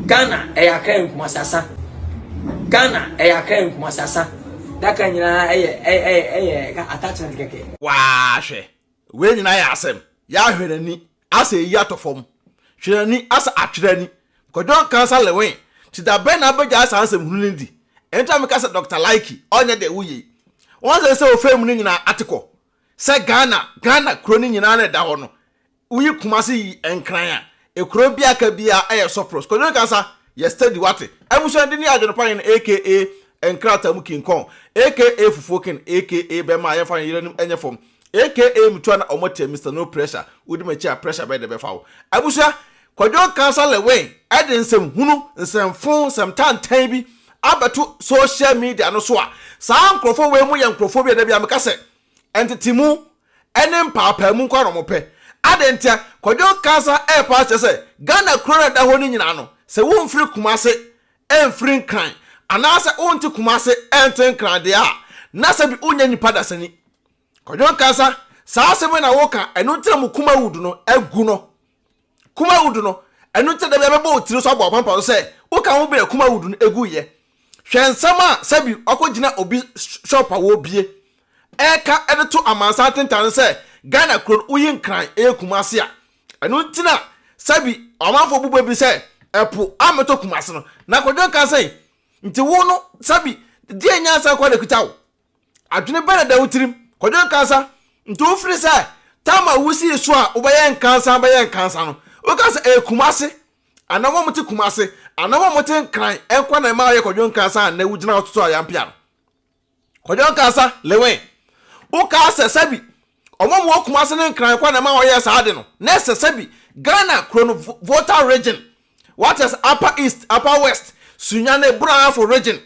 Ghana ɛyɛ Accra and Kumasi asa. Ghana ɛyɛ Accra and Kumasi asa. Daka nyinaa ɛyɛ ɛyɛ ɛyɛ attachment kɛkɛ. Waa hwɛ, wei nyinaa yɛ asɛm. Yɛahwɛ n'ani asɛ eyi atɔ fam. Hwɛ n'ani asɛ atwerɛ ani. Kwadwo Nkansah Lewin, nti da bɛn na wobɛgyae saa nsɛm hunu no di? Ɛno nti na meka sɛ Doctor Likey ɔnyɛ deɛ woyɛ yi. Wɔn sɛ sɛ ofei mu no nyinaa ate kɔ. Sɛ Ghana, Ghana kuro no nyinaa na ɛda hɔ no, woyi Kumasi yi Nkran a, ekuro bi aka biara ɛyɛ surplus. Kwadwo Nkansah, yɛ steady wate. Abusua de ne Adwene Pa Hene aka Nkrataa mu King Kong aka Fufuo King aka Bɛma a yɛmfa yɛn yerenom nyɛ fam aka Metu a na ɔmo teɛ Mister No Pressure, wodi m'akyi a pressure bɛyɛ dɛ bɛfa wo. Abusua, Kwadwo Nkansah Lewin de nsɛm hunu, nsɛm fo, nsɛm tantan bi abɛto social media no so a, saa nkorɔfoɔ wei mo yɛ nkorɔfoɔ bi a da biara meka sɛ ntetemu ne mpaapaamu nko ara na wɔpɛ. Adɛn ntia? Kwadwo Nkansah repa akyerɛ sɛ Ghana kuro no a ɛda hɔ no nyinaa no, sɛ womfiri Kumase mfiri Nkran anaasɛ wonte Kumase nte Nkran deɛ a, na sɛbi wonyɛ nipa dasani. Kwadwo Nkansah, saa asɛm yi na woka, ɛno nti na mo Kumawood no agu no. Kumawood no, ɛno nti na da biara bɛbɔ wo tiri so abɔ w'apampam so sɛ woka ho bi na Kumawood no guiɛ. Hwɛ nsɛm a sɛbi wakɔgyina obi shop a wɔrebie ɛreka de to amansan tentan no sɛ Ghana kuro no woyi Nkran ɛyɛ Kumasi a, ɛno nti na sɛbi ɔmanfoɔ bu bɛ bi sɛ ɛpo ammɛtɔ Kumasi no. Na Kwadwo nka sɛn? Nti wo no sɛbi deɛ nyansa nkoa na ɛkuta wo? Adwene bɛn na ɛda wo tirim? Kwadwo Nkansah, Nti wofiri sɛ tam a wosii so a wobɛyɛ Nkansah bɛyɛ Nkansah no, woka sɛ ɛyɛ Kumase anaa wɔn a wɔte Kumase anaa wɔn a wɔte Nkran nkoa na ɛma woyɛ Kwadwo Nkansah a nnɛ wogyina hɔ toto ayampea no? Kwadwo Nkansah, Lewin, wokaa sɛ sɛbi wɔn a wɔwɔ Kumase ne Nkran nkoa na ɛma wɔyɛɛ saa ade no, na ɛsɛ sɛbi Ghana kuro no Volta region, wate ase, Upper East, Upper West, Sunyani, Brong-Ahafo region,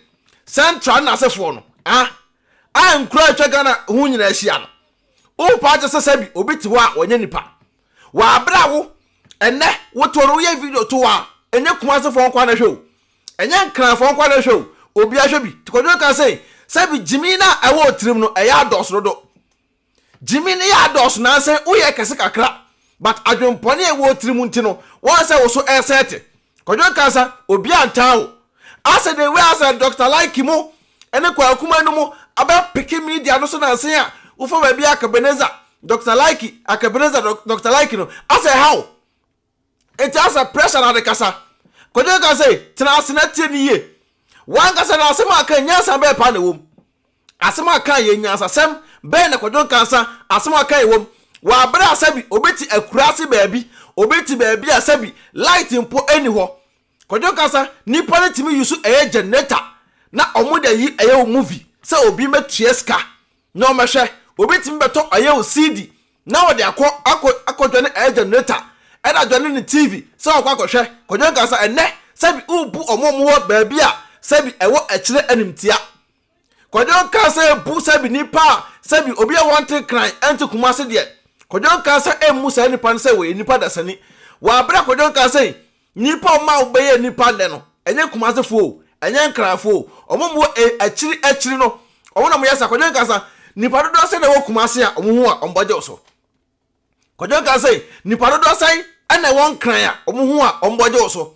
Central ne n'asefoɔ no, ah, a nkuro a atwa Ghana ho nyinaa ahyia no, wopa akyɛ sɛ sɛbi obi te hɔ a wɔnyɛ nipa. Wɔ abere a wo, ɛnɛ, wote hɔ no woyɛ video to hɔ a, ɛnyɛ Kumasefoɔ nkoa na ɛhwɛ o, ɛnyɛ Nkranfoɔ nkoa na ɛhwɛ o, obiara hwɛ bi. Nti Kwadwo nka sɛ, sɛbi gyimi no a ɛwɔ wo tirim no, ɛyɛ adɔɔso dodo. Gyimi no yɛ adɔɔso nansɛ woyɛ kɛse kakra but adwenpɔne a ɛwɔ wo tirim nti no wɔn sɛ wo so ɛresɛte. Kwadwo Nkansah obi antaa wo. Asɛ the way asɛ Doctor Likey mo ɛne Kwaku Manu mo abɛ peke media no so nansa yi a wofa baabi a Akabenezer Doctor Likey Akabenezer Doctor Likey no asɛ ɛha wo. Enti asɛ pressure na ade kasa. Kwadwo ka sɛ, tena ase na tie no yie. W'ankasa na asɛm a aka nyansa bɛn paa na ɛwom? Asɛm a aka yɛ nyansasɛm bɛn na Kwadwo Nkansah asɛm a aka yɛ wom? Wɔ abere a sɛbi obi te akuraase baabi, obi te baabi a sɛbi light mpo nni hɔ. Kwadwo Nkansah, nipa no tumi use ɛyɛ generator na wɔn de ayi ɛyɛ wo movie sɛ obi mmɛtua sika na ɔmmɛhwɛ. Obi tumi bɛtɔ ɛyɛ wo CD na ɔde akɔ akɔ akɔdwane ɛyɛ generator ɛna adwane ne TV sɛ ɔkɔ akɔhwɛ. Kwadwo Nkansah, ɛnnɛ sɛbi wobu wɔn a wɔwɔ baabi a sɛbi ɛwɔ akyire animtia. Kwadwo Nkansah ebu sɛbi nipa a sɛbi obi a wɔnte Nkran ɛnte Kumasi deɛ, Kwadwo Nkansah emmu saa nipa no sɛ wɔyɛ nipa dasani. Wɔ abere a Kwadwo Nkansah yi, nipa a ɔma wobɛyɛ nipa nnɛ no, ɛnyɛ Kumasefoɔ o, ɛnyɛ Nkranfoɔ o, wɔn a wɔwɔ akyiri akyiri no, wɔn na wɔyɛ saa. Kwadwo Nkansah, nipa dodoɔ sɛn na ɛwɔ Kumasi a wɔn ho a wɔbɛgye wo so? Kwadwo Nkansah yi, nipa dodoɔ sɛn na ɛwɔ Nkran a wɔn ho a wɔbɛgye wo so?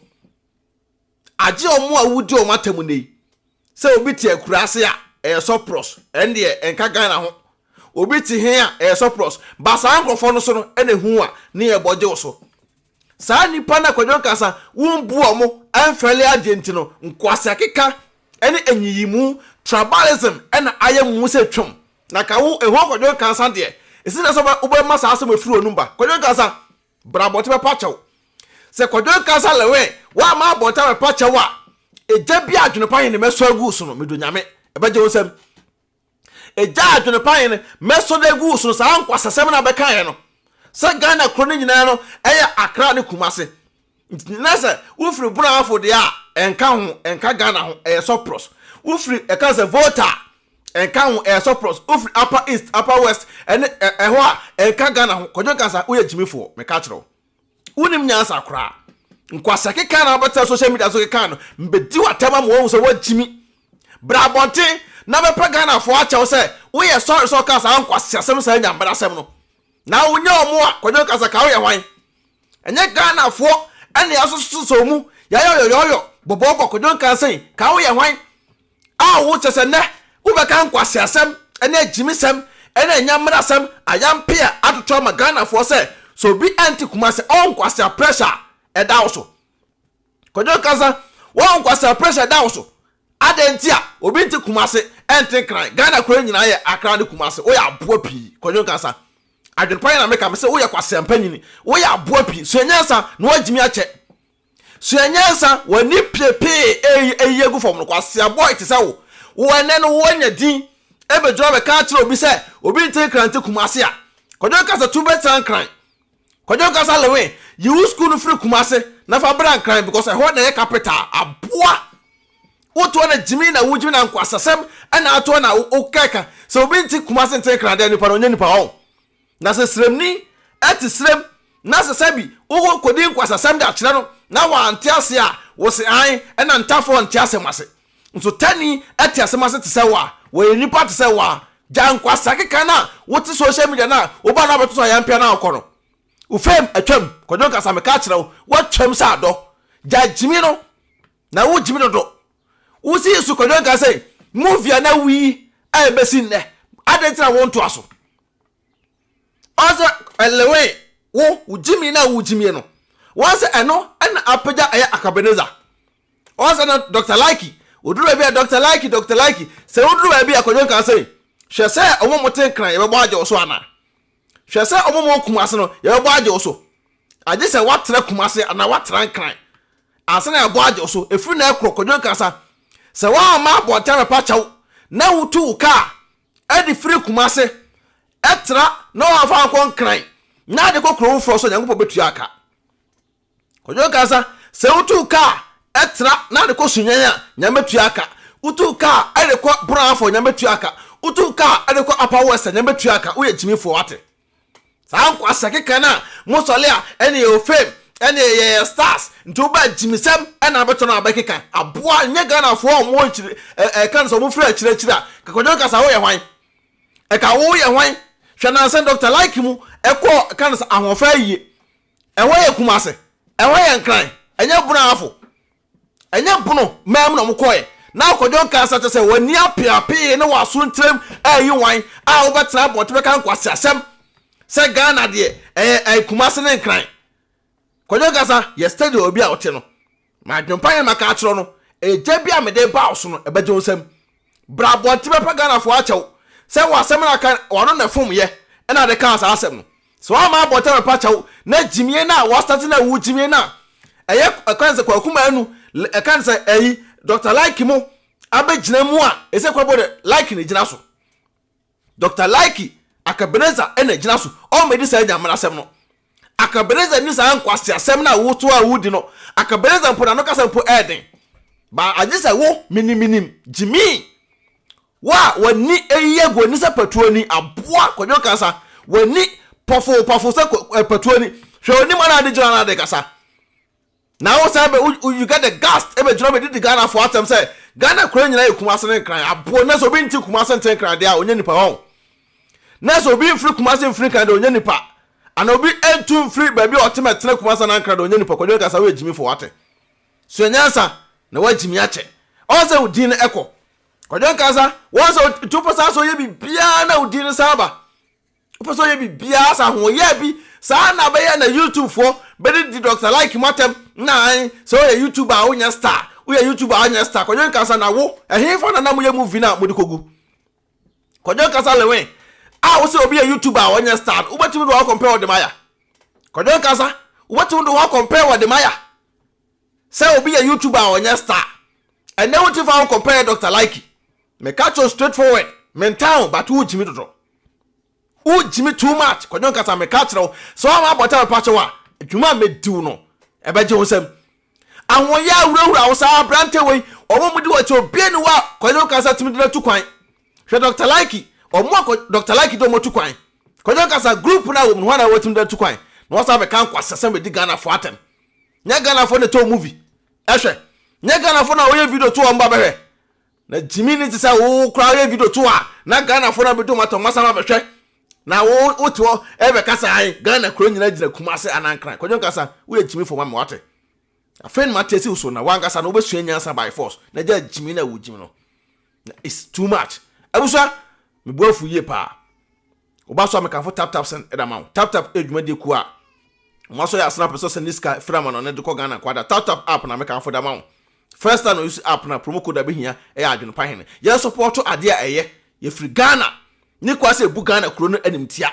Agye wɔn a wodi wɔn atam nnɛ yi sɛ obi te akuraase a ɛyɛ surplus, ɛno deɛ ɛnka Ghana ho. Obi te he a ɛyɛ surplus, but saa nkorɔfoɔ no so no na ehu a ne yɛ bɔ gye wo so. Saa nnipa no a Kwadwo Nkansah wombu wɔn ɛmfɛle adeɛ nti no, nkoaseakeka ne anyiyimu, tribalism, na ayɛ mo mu sɛ twam. Na ka wo, eho Kwadwo Nkansah deɛ, ɛsi dɛn sɛ wobɛma saa asɛm afiri w'anum ba? Kwadwo Nkansah, Bra abɔnten bɛpa kyɛw. Sɛ Kwadwo Nkansah Lewin woamma abɔnten abɛpa kyɛw a, egya bi a adwene pa hene mɛsɔ agu wo so no, medɔ Nyame, ɛbɛgye wo nsam. Egya a adwene pa hene mɛsɔ de agu wo so no, saa nkwasasɛm no a bɛkaeɛ no, sɛ Ghana kuro no nyinaa no ɛyɛ Accra ne Kumasi. Nti na sɛ wofiri Brong-Ahafo deɛ a, ɛnka ho, ɛnka Ghana ho, ɛyɛ surplus. Wofiri, ɛka sɛ Volta a, Ɛnka ho, ɛyɛ surplus. Wofiri upper east, upper west, ɛne ɛhɔ a, ɛnka Ghana ho. Kwadwo Nkansah, woyɛ gyimifoɔ, meka kyerɛ wo. Wonim nyansa koraa. Nkwasea keka na wobɛtena social media so keka no, mbɛdi w'atɛm ama wɔahu sɛ woagyimi. Bra abɔnten na bɛpɛ Ghanafoɔ akyɛ wo sɛ woyɛ sɔre sɛ ɔkaa saa nkwaseasɛm saa nyambrasɛm no. Na wonyɛ wɔn a, Kwadwo Nkansah, ka woyɛ hwan? Ɛnyɛ Ghanafoɔ ɛna yɛasososɔ mu. Yɛayɛ ɔyɔyɔyɔ, bɔbɔɔbɔ, Kwadwo Nkansah, ka woyɛ hwan? A wo kyɛ sɛ nnɛ wobɛka nkwaseasɛm ne agyimisɛm ne anyammerasɛm ayampe a atoto ama Ghanafoɔ sɛ sɛ obi ɛnte Kumasi ɔwɔ nkwasea pressure a ɛda wo so. Kwadwo Nkansah, wɔwɔ nkwasea pressure ɛda wo so. Adɛn nti a obi nte Kumasi ɛnte Nkran? Ghana kuro nyinaa yɛ Accra ne Kumasi. Woyɛ aboa pii. Kwadwo Nkansah, adwene pa yɛ na meka me sɛ woyɛ kwasea mpanyini. Woyɛ aboa pii. Sua nyansa na woagyimi akyɛ. Sua nyansa, w'ani piepee eyi eyi agu fam no, kwasea boy te sɛ wo. Wo ɛnɛ no woanya din ebegyina bɛka akyerɛ obi sɛ obi nte Nkran nte Kumasi a. Kwadwo Nkansah tu bɛtena Nkran. Kwadwo Nkansah Lewin, yi wo school no firi Kumasi na fa bra Nkran because ɛhɔ na ɛyɛ capital. Aboa! Wotoɔ na gyimi na wogyimi na nkwasasɛm ɛna atoɔ na wokɛka sɛ obi nte Kumasi nte Nkran deɛ nipa no ɔnyɛ nipa ɔn. Na sɛ sremni te srem na sɛ sɛbi wokɔ kɔdi nkwasasɛm de akyerɛ no na wante ase a, wose ae, ɛna ntafoɔ nte asɛm ase. Nso tani te asɛm ase te sɛ wo a, wɔyɛ nnipa te sɛ wo a, gyae nkwasakeka no a wote social media no a woba na wobɛtoto ayampea no a wokɔ no. Wo fame atwam, Kwadwo Nkansah meka akyerɛ wo, woatwam sɛ adɔ. Gyae gyimi no, na wo gyimi dodo. Wosii so Kwadwo Nkansah sei, movie a na woyi a ɛbɛsi nnɛ, adɛn nti na wontoa so? Ɔsɛ ɛlewee wo wo gyimie no a wo gyimie no wɔn sɛ ɛno ɛna apagya ɛyɛ Akabenezer. Ɔsɛ na Dr. Likey oduru baabi a Dr. Likey Dr. Likey sɛ woduru baabi a Kwadwo Nkansah yi hwɛ sɛ ɔmo mo te nkran yɛbɛbɔ agye wo so anaa hwɛ sɛ ɔmo mo Kumase no yɛbɛbɔ agye wo so agye sɛ woatra Kumase anaa woatra nkran ansa na yɛabɔ agye wo so ɛfiri na ɛkorɔ Kwadwo Nkansah sɛ woamma abɔnten abɛpa kyɛw na wotu wo kaa de firi Kumase tra na wɔamfa ankɔ Nkran na ade kɔ kuro foforɔ so Nyankopɔn bɛtua aka. Kwadwo Nkansah, sɛ wotu kaa tra na ade kɔ Sunyani a, Nyame bɛtua aka. Wotu kaa de kɔ Brong-Ahafo, Nyame bɛtua aka. Wotu kaa de kɔ Upper West a, Nyame bɛtua aka. Woyɛ gyimifoɔ wate. Saa nkwasea keka no a mosɔle a ɛne yɛwɔ fame ɛne yɛyɛ stars nti woba gyimisɛm ɛna abɛtɔ no abɛkeka aboa nyɛ Ghanafoɔ a wɔwɔ nkyiri ɛka no sɛ wɔn firi akyiri akyiri a kakɔdwo kasa woyɛ hwan ɛka woyɛ hwan hwɛ nansa Dr. Like mu ɛkɔ ɛka no sɛ ahoɔfɛ ayie ɛhɔ yɛ Kumase ɛhɔ yɛ Nkran ɛnyɛ Brong-Ahafo Ɛnyɛ bono man mu na wɔkɔeɛ. Na akwadwo nka sa kyerɛ sɛ w'ani apeapee ne w'aso ntiram ɛreyi wan a wobɛtena abɔnten bɛka nkwaseasɛm sɛ Ghana deɛ ɛyɛ ɛyɛ Kumase ne Nkran. Kwadwo Nkasa yɛ steady wɔ baabi a wote no. Ma adwempa yɛ maka akyerɛ no, egya bi a mede ba wo so no ɛbɛgye wo nsam. Bra abɔnten bɛpa Ghanafoɔ akyɛ wo sɛ w'asɛm no aka w'ano na ɛfom yɛ ɛna ade kaa saa asɛm no. Sɛ w'amma abɔnten abɛpa kyɛ wo na gyimie no a w'astate no a wo gyimie no a ɛyɛ ɛka ne sɛ Kwaku Manu ɛka ne sɛ ɛyi Doctor Like mo abɛgyina mu a ɛsɛ kwa bɔ de Like na ɛgyina so. Doctor Likey Akabenezer na gyina so ɔmmɛdi saa Nyame asɛm no. Akabenezer nni saa nkwaseasɛm no a woto a wodi no. Akabenezer mpo n'ano kasa mpo ɛyɛ den. Ba agye sɛ wo miniminim gyimii. Wo a w'ani ayi agu w'ani sɛ patuo ni aboa Kwadwo Nkansah w'ani pɔfoo pɔfoo sɛ patuo ni. Hwɛ w'anim ana ade gyina ana ade kasa. Na wo san bɛ wo you get the gust ɛbɛ gyina bɛ didi Ghana fo atɛm sɛ Ghana kuro nyinaa yɛ Kumasi ne Nkran aboɔ na sɛ obi nte Kumasi nte Nkran deɛ a ɔnyɛ nipa wɔn na sɛ obi mfiri Kumasi mfiri Nkran deɛ ɔnyɛ nipa ana obi ntu mfiri baabi a ɔte mɛ tena Kumasi anaa Nkran deɛ ɔnyɛ nipa Kwadwo Nkasa woyɛ gyimi fo wate sua nyansa na wagyimi akyɛ ɔn sɛ wo din no ɛkɔ Kwadwo Nkasa wɔn sɛ nti wopɛ saa sɛ ɔyɛ biribiara na wo din no san ba Wopɛ sɛ ɔyɛ biribiara sɛ ahoɔyaa bi saa na bɛyɛ na YouTube foɔ bɛde di Doctor Like mu atɛm na an sɛ woyɛ YouTuber a wonyɛ star woyɛ YouTuber a wonyɛ star Kwadwo Nkansah na wo ɛhefa na na moyɛ movie no a mode kɔgu Kwadwo Nkansah Lewin a wo sɛ obi yɛ YouTuber a ɔnyɛ star no wobɛtumi de wɔn compare Wɔde Maya Kwadwo Nkansah wobɛtumi de wɔn compare Wɔde Maya sɛ obi yɛ YouTuber a ɔnyɛ star ɛnɛ wontumi fa wo compare Doctor Like meka kyerɛ straight forward mentan but wogyimi dodo Wo gyimi too much Kwadwo Nkasa meka kyerɛ wo sɛ woama abɔta bɛpa kyɛw a dwuma a mɛdiw no ɛbɛgye wo nsam. Ahoɔyɛ awurawura wo saa aberante wei ɔmo mo di w'akyi obia ni hɔ a Kwadwo Nkasa tumi de no atu kwan. Hwɛ Doctor Likey ɔmo a Doctor Likey de ɔmo atu kwan. Kwadwo Nkasa group no a wɔm no hwan na watumi de no atu kwan na wasan abɛka nkwasasɛm bɛdi Ghanafoɔ atɛm. Nyɛ Ghanafoɔ na ɛtɔ movie ɛhwɛ. Nyɛ Ghanafoɔ na wɔyɛ video to wɔn ba bɛhwɛ. Na gyimi ne te sɛ wo koraa woyɛ video to a na Ghana fo na bɛdom atɔ masa ma bɛhwɛ na wo wote hɔ ɛbɛkasa ae Ghana kuro nyina gyina Kumase anaa Nkran Kwadwo Nkasa woyɛ gyimi fo ma me wate. Afei na mate asi wo so na wankasa no wobɛsua nyansa by force na gya gyimi na wogyimi no. It's too much. Abusua, me bo afu yie paa. Woba so a mekamfo tap tap send ɛda ma wo. Tap tap yɛ dwumadie kuo a wɔn asɔ yɛ asena pɛ sɛ ɔsɛnde sika firi amanɔne de kɔ Ghana kwada. Tap tap app na mekamfo da ma wo. First time na use app na promo code a bɛhia ɛyɛ adwene pa hene. Yɛn sɔpɔɔto adeɛ a ɛyɛ. Yɛfiri Ghana. Ne kwa sɛ bu Ghana kuro no animtia.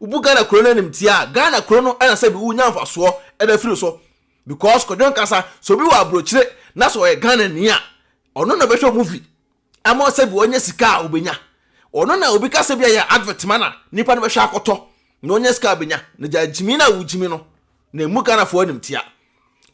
Wobu Ghana kuro no animtia a, Ghana kuro no ɛna sɛ bi wonya mfasoɔ ɛda firi so. Because Kwadwo Nkasa, sɛ obi wɔ aburokyire na sɛ ɔyɛ Ghana ni a, ɔno na ɔbɛhwɛ movie ama sɛ bi ɔnya sika a ɔbɛnya. Ɔno na obi ka sɛ bi a yɛ advert ma na nipa no bɛhwɛ akɔtɔ na ɔnya sika a ɔbɛnya. Na gya gyimi no a wogyimi no na emu Ghanafoɔ animtia.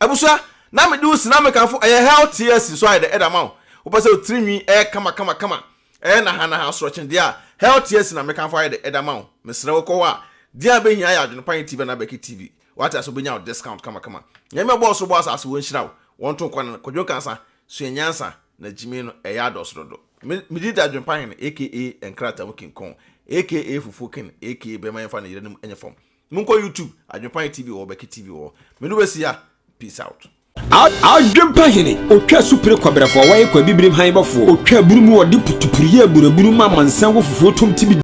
Abusua, na mede wo si na mekamfo ɛyɛ health TLC nso ayɛ dɛ ɛda ma wo. Wopɛ sɛ wo tiri nwi ɛyɛ kama kama kama, ɛyɛ nahanaha asorɔkye deɛ a, health TLC na mekamfo ayɛ dɛ ɛda ma wo. Mesrɛ wo kɔ hɔ a, deɛ a bɛhia yɛ Adwene Panyin TV anaa Becky TV. Wate ase wobɛnya wo discount kama kama. Nyame ɔbɔɔ ɔsoro bɔɔ asase wɔnhyira wo, wɔnto nkwa no Kwadwo Nkansah, sua nyansa na gyimii no ɛyɛ adɔɔso dodo. Me me din de Adwempa Hene aka Nkrataa mu King Kong aka Fufuo King aka Bɛma Yɛmfa Ne Yere Anim Nyɛ Fam. Monkɔ YouTube, Adwempa Hene TV wɔ hɔ, Becky TV wɔ hɔ. Me ne wo bɛsi ha, peace out. Adwempa Hene, otwa supire kɔbrɛfoɔ, wɔyɛ kwabibirim han bɔfoɔ, otwa aburu mu ɔde putupuru yɛ aburaburu ma amansan wɔ fufuo tom tibi.